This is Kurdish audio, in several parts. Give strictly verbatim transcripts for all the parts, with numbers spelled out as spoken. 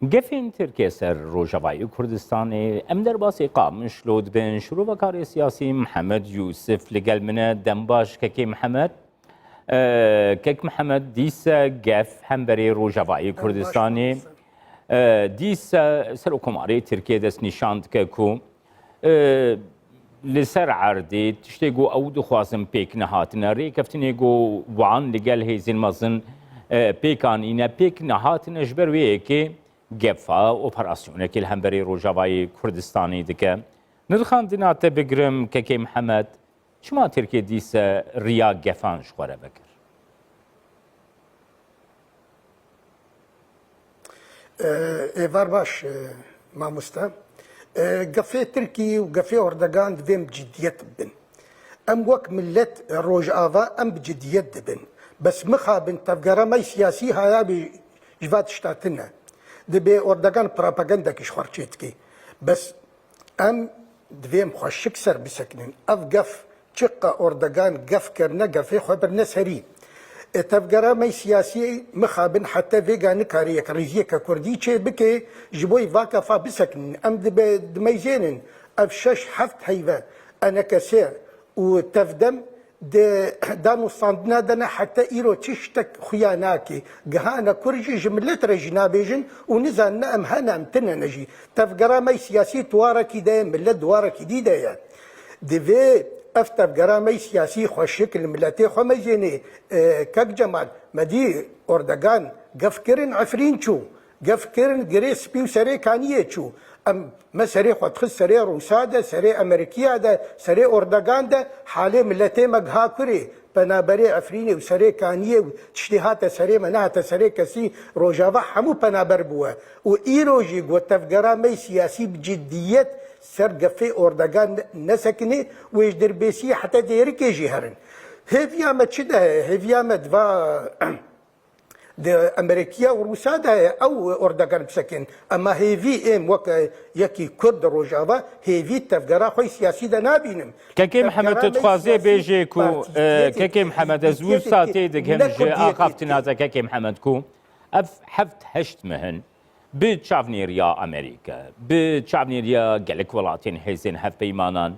Gefên Tirkiye ser Rojavayê Kurdistanê, em derbasî Qamişlo dibin. Şîrovekarê siyasî Mihemed Yûsif li gel min e. Dem baş, Kekê Mihemed. E, Kek Mihemed, dîse gef hemberî Rojavayê Kurdistanê. E, dîse Serokkomarê Tirkiye destnîşan dike ku, e, li ser erdê tiştê ku ew dixwazin pêk nehatine, rêkeftinê ku wan li gel hêzên mezin, e, pêk anîne, pêk nehatine, ji ber wê yekê gefa operasyonekê li hemberî Rojavayê Kurdistanê dike. Nirxandina te bigirim, Kekê Mihemed, çima Tirkiye dîse riya gefan ji xwe re vekir? Êvar baş, mamoste. Gefê Tirkî û gefê Erdogan divê em ciddiyet bibin. Em wek millet Rojava em bi ciddiyet dibin. Bes mixabin tevgera me siyasî haya bê ji va tişta tune. Dibê Erdogan propagandekî ji xwe re çêdike. Bes em divê em xweşik ser bisekinin. Ev gef çiqa Erdogan gef kirine, gefê xwe birine serî. E, tevgera me siyasî mixabin heta vêga nikare yekrêziyeke kurdî çê bike, ji bo va gefa bisekinin. Em dibe-, dimeyzênin. Ev şeş heft heyve, eneke sê û tevdem di danûstandina de ne heta îro tiştek xuya nake. Gihane kur jî ji millet re jî nabêjin û nizanin em hene em tine ne jî. Tevgera me siyasî di warekî de ye, millet di warekî dî de ye. Divê ev tevgera me siyasî xweşik li miletê xwe meyzênê, e, kek Cemal. Me dî Erdogan gef kirin, Efrîn çû. Gef kirin, girê spî û serê kaniyê çû. Em, me serê xwe dixist serê Rûsa de, serê Amerîkiya de, serê Erdogan de, halê miletê me giha kurê. Penaberê Efrînê û serê kaniyê û tiştê hate serê me, nehate serê kesî. Rojava hemû penaber bûye. Û îro jî got tevgera me siyasî bi ciddiyet ser gefê Erdogan nesekinê û ê ji dirbêsiyê heta dêrikê jî herin. Hêviya me çi de heye? Hêviya me diva di Amerîkiya û Rûsa de heye, ew Erdogan bisekin. Ema hêvî êm weke yekî Kurd di Rojava, hêvî tevgera xwe siyasî de nabînim. Kekê Mihemed, tu dixwazê bêjê ku, e, Kekê Mihemed, ez wisa tê digihim ji axaftina te, Kekê Mihemed, ku ev heft heşt meh in bi çavnêriya Amerîka, bi çavnêriya gelek welatên hêzên hevpeymanan,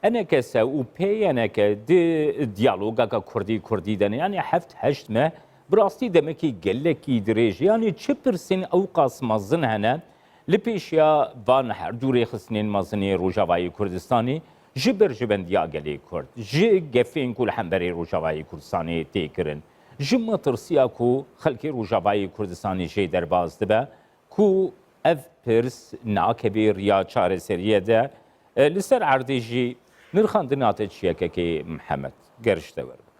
N K S û P Y N K di diyalogaka Kurdî-Kurdî de ne, yanî heft heşt meh, bi rastî demekî gelekî dirêj e. Yanî çi pirsên ewqas mezin hene li pêşiya van her du rêxistinên mezin ê Rojavayê Kurdistanê, ji berjewendiya gelê Kurd, ji gefên ku li hemberî Rojavayê Kurdistanê tê kirin, ji metirsiya ku xelkê Rojavayê Kurdistanê jê derbas dibe, ku ev pirs nakeve riya çareseriyê de, e, li ser erdê jî nirxandina te çi ye, Kekê Mihemed? Ger ji te wer bike.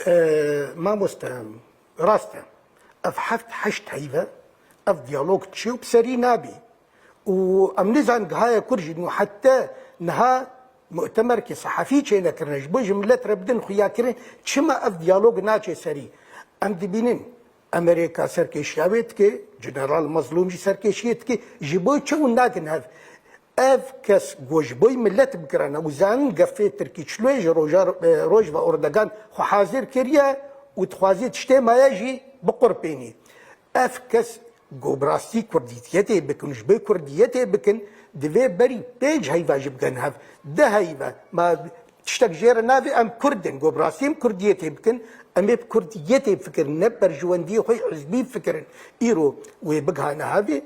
E, mamoste, rast e. Ev heft heşt heyve, ev diyalog çi û bi serî nabî. Û em nizanin gihaya kur jî, û heta niha mu'temerkê sehafî çênekirine, ji bo ji milet re bidin xuyakirin, çima ev diyalog naçe serî? Em dibînin, Amerîka serkêşiya wê dike, General Mazlûm jî serkêşiyê dike, ji bo çi hûn nakin hev? Ev kes ku ji bo milet bikirane û zanin gefê Tirkî çilo ye, ji roja, e, roj ve Erdogan xwe hazir kiriye û dixwaze tiştê maye jî biqurpênî. Ev kes Ku bi rastî kurdîtiyetê bikin, ji bo kurdiyetê bikin, divê berî pênc heyva jî bikin hev, deh heyva. Ma tiştek jê re navê em kurd in. Ku bi rastî em kurdiyetê bikin, em ê bi kurdiyetê bifikirin, ne bi berjewendiyê xwe hizbî bifikirin. Îro wê bigihane hevê,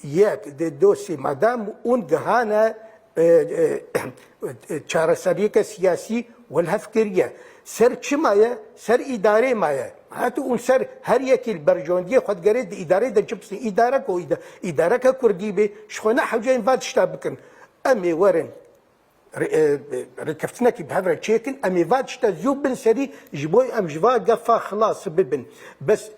yek, di, do, sê, madam hûn gihane e, e, e, çareseriyeke siyasî welhev kiriye. Ser çi maye? Ser îdarê maye. Hatî û ser her yekî li berjewendiyê xwe digerê di îdarê de çi bisin? Îdare ku îda-, îdareke kurdî bê, ji xwe ne hewceyên va tişta bikin. Em ê werin rê-, e, rêkeftinekî bi hev re çêkin, em ê va tişta zû bin serî, ji bo em ji va gefa xilas bibin. Bes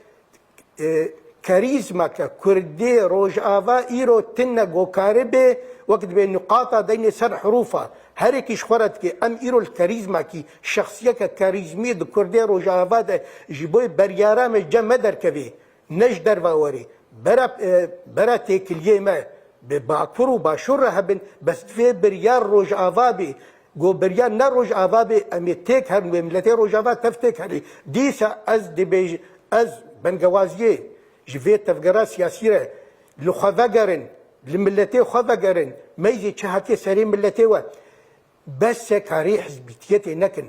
E, kerîzmeke Kurdê Rojava îro tune ku karibe, wek dibê nuqata deynê ser hirûfa. Herekî ji xwe re dike. Em îro li kerîzmakî, şexsiyeke kerîzmî di Kurdê Rojava de ji bo beryara me cem me derkevê. Ne ji derve werê. Bera, e, bera têkiliyê me bi Bakur û Başûr re hebin, bes divê biryar Rojava bê. Ku biryar ne Rojava bê, em ê têk herin, wê miletê Rojava tev têk herî. Dîsa ez dibêj-, ez Bengewaziyê ji vê tevgera siyasî re li xwe vegerin, li miletê xwe vegerin, meyzê çi hatiye serê miletê we. Bes e karî hizbîtiyetê nekin.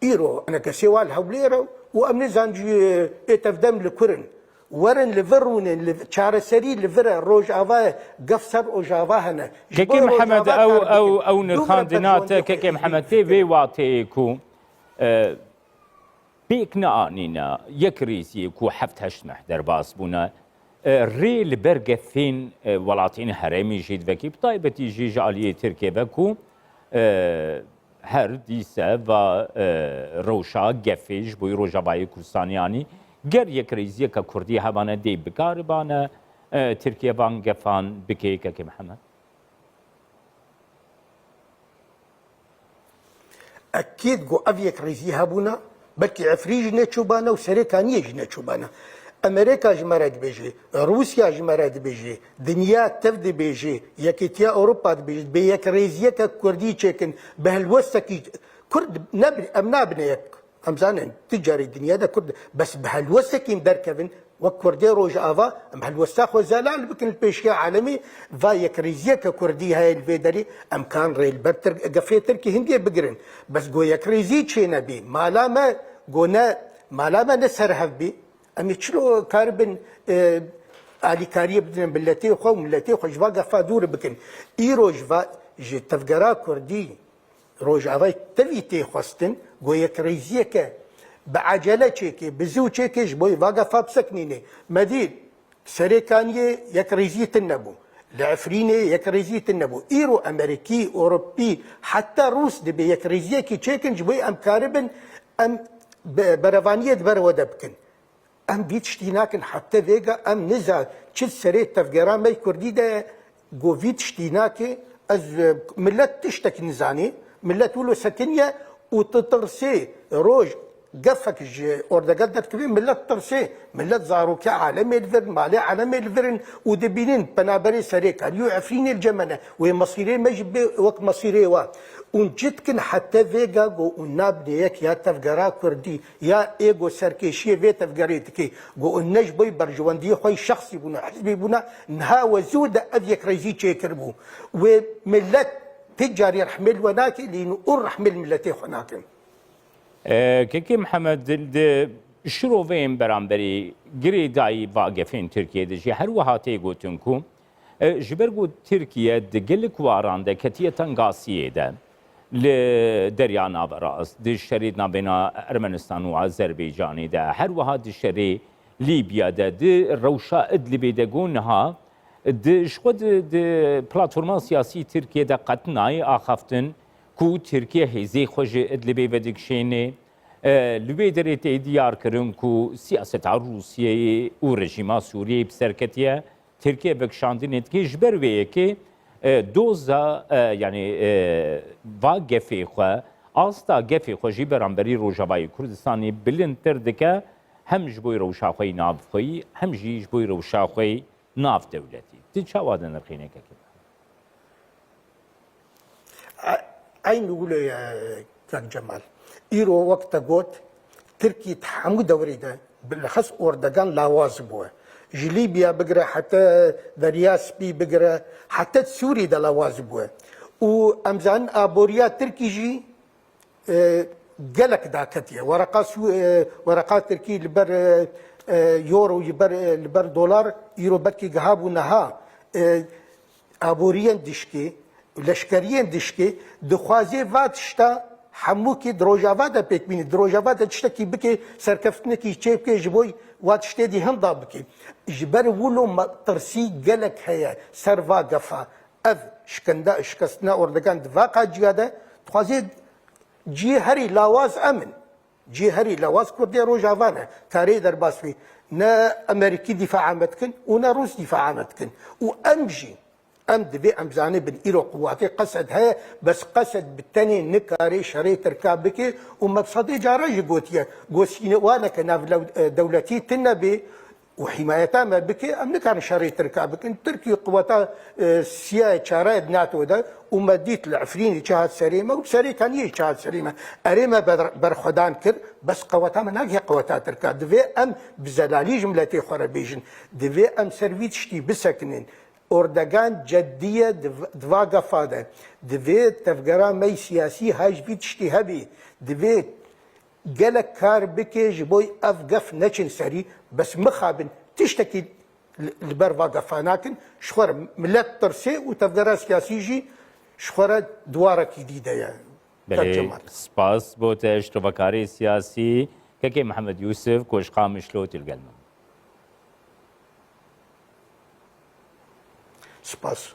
Îro enekesê wa li Hewlêr e û em nizan jî ê tevdem li kur in. Werin li vir rûnin, li çareserî li vir e, Rojava ye, gef ser Rojava hene. Ji bo Kekê Mihemed, Rojava ew, kar ew, bikin. ew Dû nirxan me dinate, perjonê xwe Kekê Mihemed, hizbî tê vê kir. Wateyê ku, e, pêk neanîne yekrêziyê ku heft heşt meh derbas bûne, e, rê li ber gefên, e, welatên herêmî jî divekî, bi taybetî jî ji aliyê Tirkiyê ve ku, e, her dîse va, e, rewşa gefê ji bo Rojavayê Kurdistanê anî, ger yekrêziyeke Kurdî hebane dê bikaribane, e, Tirkiye van gefan bike, Kekê Mihemed? Ekîd ku ev yekrêzî hebûna, belkî Efrîn jî neçûbana û Serêkaniyê jî neçûbana. Amerîka ji me re dibêje, Rûsya ji me re dibêje, dinya tev dibêje, Yekîtiya Ewropa dibêje, dibê yekrêziyeke Kurdî çêkin, bi helwestekî Kurd nebin, em nabine yek. Em zanin, tu carî dinya de Kurd, bes bi helwestekî em derkevin, wek Kurdê Rojava, em helwesta xwe zelal bikin li pêşiya alemî, va yekrêziyeke Kurdî heye li vê derê, em kan rê li ber Tirk-, gefê Tirkî Hindiyê bigirin. Bes go yekrêzî çê nebî, mala me, go ne, mala me ne serhev bî, em ê çilo karibin, e, alîkariyê bidin miletê xwe û miletê xwe ji va gefa dûr bikin. Îro ji va, ji tevgera Kurdî, Rojavayê tevî tê xwestin, go yekrêziyeke bi ecele çêkê, bi zû çêkê ji bo va gefa biseknînê. Me dît, Serêkaniyê yekrêzî tune bû. Li Efrînê yekrêzî tune bû. Îro Amerîkî, Ewropî, heta Rûs dibê yekrêziyekî çêkin ji bo em karibin em be-, berevaniyê di ber we de bikin. Em vî tiştî nakin, heta vêga em niza çi serê tevgera me Kurdî de ye, go vî tiştî nake, ez, e, millet tiştek nizanî, millet wilo sekiniye û tu tirsê roj gefek ji ordega derkevê, millet tirsê, millet zarokê alemê li vir, malê alemê li vir in û dibînin penaberê Serêkanî û Efrînê li cem me ne. Wê mesîrê me jî bê wek mesîrê wa. Ûn çi dikin heta vêga go ûn nabine yek ya tevgera Kurdî, ya ê go serkêşiyê vê tevgerê dike, go ûn ne ji bo berjewendiyê xwe yî şexsî bûne, hizbî bûne, niha we zû de ev yekrêzî çêkiribû. Wê millet ti carî rehmê li we nake, lê ûn rehmê li miletê xwe nakin. E, Kekê Mihemed, di, di şiroveyên beramberî girêdayî va gefên Tirkiyê de jî her wiha tê gotin ku, e, ji ber ku Tirkiye di gelek waran de ketiye tengasiyê de, li Derya Naverast, di şerê navbêna Ermenistan û Azerbaycanê de, her wiha di şerê Lîbya de, di rewşa Idlibê de ku niha, Di, ji xwe di, di platforma siyasî Tirkiye de qet nayê axaftin ku Tirkiye hêzê xwe ji Idlibê vedikişêne. E, li wê derê tê diyar kirin ku siyaseta Rûsiyeyê û rejîma Sûriyeyê bi ser ketiye. Tirkiye vekişandinê dike ji ber wê yekê, e, doza, e, yanî, e, va gefê xwe, asta gefê xwe jî beramberî Rojavayê Kurdistanê bilindtir dike, hem ji bo rewşa xwe yî navxweyî, hem jî ji bo rewşa xwe yî nav dewletî. Tu çawa dinirxînî kekê? E-, eyn wilo ye, kek Cemal. Îro wek te got, Tirkî di hemû dewrê de bilexis ordegan lawaz bûye. Ji Lîbya bigire heta Derya Spî bigire, heta Sûrî de lawaz bûye. Û em zanin aboriya Tirkî jî e, gelek daketiye. Wereqa Sü-, e, wereqa Tirkî li ber, e, e, euro, li ber, e, li ber dolar, îro belkî giha bû niha. E, aboriyên dişkê, leşkeriyên dişkê, dixwazê va tişta hemûkî di Rojava de pêk bînî. Di Rojava de tiştekî bike, serkeftinekî çê bike, ji bo wa tiştê dî hinda bike. Ji ber wilo me-, tirsî gelek heye ser va gefa. Ev şikende-, şikestina ordegan di va qaciya de dixwazê Cihê herî lawaz em in. Cihê herî lawaz Kurdê Rojava ne. Karê derbas bî. Ne Amerîkî dîfaa me dikin û ne Rûs dîfaa me dikin. Û em jî, em divê em zanibin îro quwatê Qesed heye, bes Qesed bi tenê nikare şerê Tirka bike û me bi sedê cara jî gotiye. Go sîne waneke nav lew-, e, dewletî tune bê, û himayeta me bike, em nikarin şerê Tirka bikin. Tirkî quweta, e, siyayê çarayê di NATO de û me dît li Efrînê çi hat serê me û serê Kaniyê çi hat serê me. Erê me ber-, berxwedan kir, bes qeweta me nagihê qeweta Tirka. Divê em bi zelalî ji miletê xwe re bêjin. Divê em ser vî tiştî bisekinin. Ordegan cediye di v-, di va gefa de. Divê tevgera me yî siyasî hay ji vî tiştî hebî. Divê gelek kar bike ji bo ev gef neçin serî, bes mixabin tiştekî li, li ber va gefa nakin. Ji xwe re milet tirsê û tevgera siyasî jî ji xwe re duwarekî dî de ye. Kak Belê, Cemal. Spas bo te ji tovekarê siyasî, Kekê Mihemed Yûsif, ku ji Qamişlo tê li gel min. Spas.